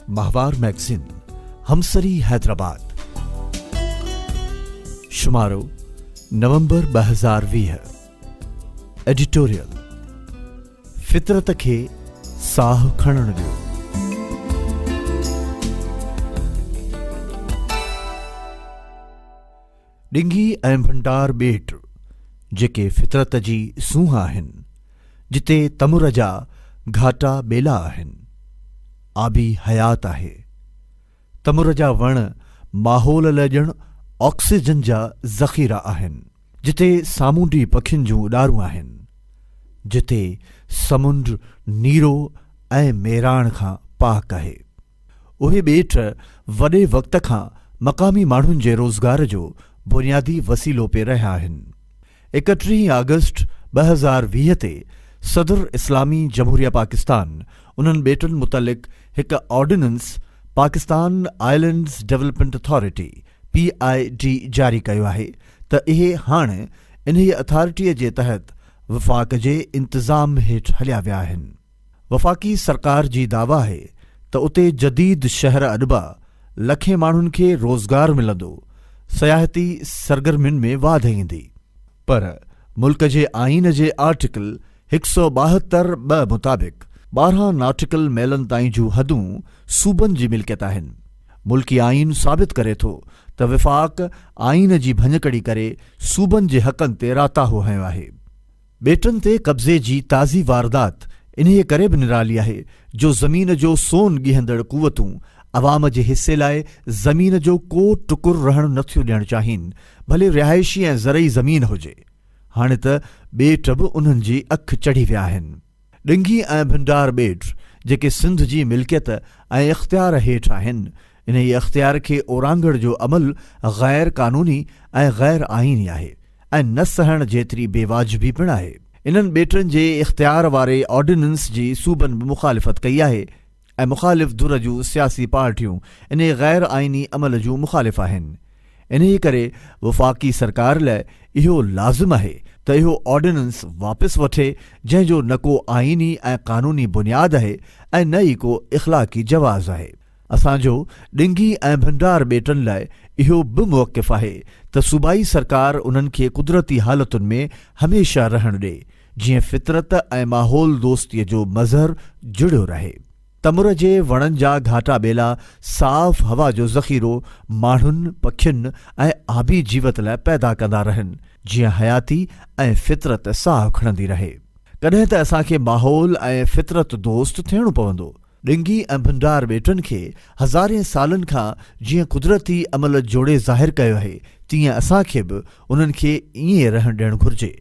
ماهوار مئگزين همسري حيدرآباد، شمارو نومبر 2020، ايڊيٽوريل، فطرت کي ساهه کڻڻ ڏيو. ڏنگي ۽ ڀنڊار ٻيٽ جيڪي فطرت جي سونهن آهن، جتي تمر جا گهاٽا ٻيلا آهن، آبي حيات آهي. تمر جا وڻ ماحول لئه ڄڻ آڪسيجن جا ذخيرا آهن، جتي سامونڊي پکين جون اڏارون آهن، جتي سمنڊ نيرو ۽ ميراڻ کان پاڪ آهي. اهي ٻيٽ وڏي وقت کان مقامي ماڻهن جي روزگار جو بنيادي وسيلو پئي رهيا آهن. ايڪٽيهين آگسٽ 2020 تي صدر اسلامي جمهوريه پاڪستان انهن ٻيٽن متعلق هڪ ordinance Pakistan islands development authority, P I D, جاري ڪيو آهي ته اهي هاڻ انهيء اٿارٽيء جي تحت وفاق جي انتظام هيٺ هليا ويا آهن. وفاقي سرڪار جي دعويٰ آهي ته اتي جديد شهر اڏبا، لکين ماڻهن کي روزگار ملندو، سياحتي سرگرمين ۾ واڌ ايندي. پر ملڪ جي آئين جي آرٽيڪل 172 ٻه مطابق 12 ناٽيڪل ميلن تائين جون حدون صوبن جي ملڪيت آهن. ملڪي آئين ثابت ڪري ٿو ته وفاق آئين جي ڀڃڪڙي ڪري صوبن جي حقن تي راتاهو هنيو آهي. ٻيٽن تي قبضي جي تازي واردات انهيء ڪري به نرالي آهي جو زمين جو سون ڳيهندڙ قوتون عوام جي حصي لاء زمين جو ڪو ٽڪر رهڻ نه ٿيون ڏيڻ چاهين، ڀلي رهائشي ۽ زرعي زمين هجي. هاڻي ته ٻيٽ به انهن جي اک چڙهي ويا آهن. ڏنگي ۽ ڀنڊار ٻيٽ جيڪي سنڌ جي ملڪيت ۽ اختيار هيٺ آهن، انهيء اختيار کي اورانگهڻ جو عمل غير قانوني ۽ غير آئيني آهي. ۽ نه سهڻ جيتري بي واجبي پڻ آهي. انهن ٻيٽن جي اختيار واري آرڊيننس جي صوبن به مخالفت ڪئي آهي ۽ مخالف ڌر جون سياسي پارٽيون انهي غير آئيني عمل جون مخالف آهن. انهي ڪري وفاقي سرڪار لاء اهو لازم آهي ته اهو آرڊيننس واپس وٺي جنهن جو نه ڪو آئيني ۽ قانوني بنياد آهي ۽ نه ئي ڪو اخلاقي جواز آهي. اسان جو ڏنگي ۽ ڀنڊار ٻيٽن لاء اهو به موقف آهي ته صوبائي سرڪار انهن کي قدرتي حالتن ۾ هميشه رهڻ ڏي، جيئن فطرت ۽ ماحول دوستيء جو مظهر جڙيو رهي. تمر جي وڻن جا گهاٽا ٻيلا صاف هوا جو ذخيرو ماڻهن، پکين ۽ آبي جيوت لاء پيدا ڪندا رهن، جيئن حياتي ۽ فطرت ساهه کڻندي رهي. ڪڏهن ته اسان کي ماحول ۽ فطرت دوست ٿيڻو پوندو. ڏنگي ۽ ڀنڊار ٻيٽن کي هزارين سالن کان جيئن قدرتي عمل جوڙي ظاهر ڪيو آهي، تيئن اسان کي به انهن کي ائين رهڻ ڏيڻ گهرجي.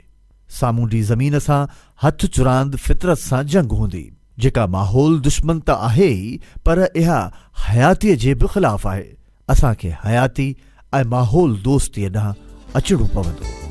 سامونڊي زمين سان هٿ چراند فطرت سان جنگ هوندي، جيڪا ماحول دشمن ته آهي ئي پر اها حياتيء جي به خلاف آهي. اسان کي حياتي ۽ ماحول دوستيء ڏانهن اچڻو پوندو.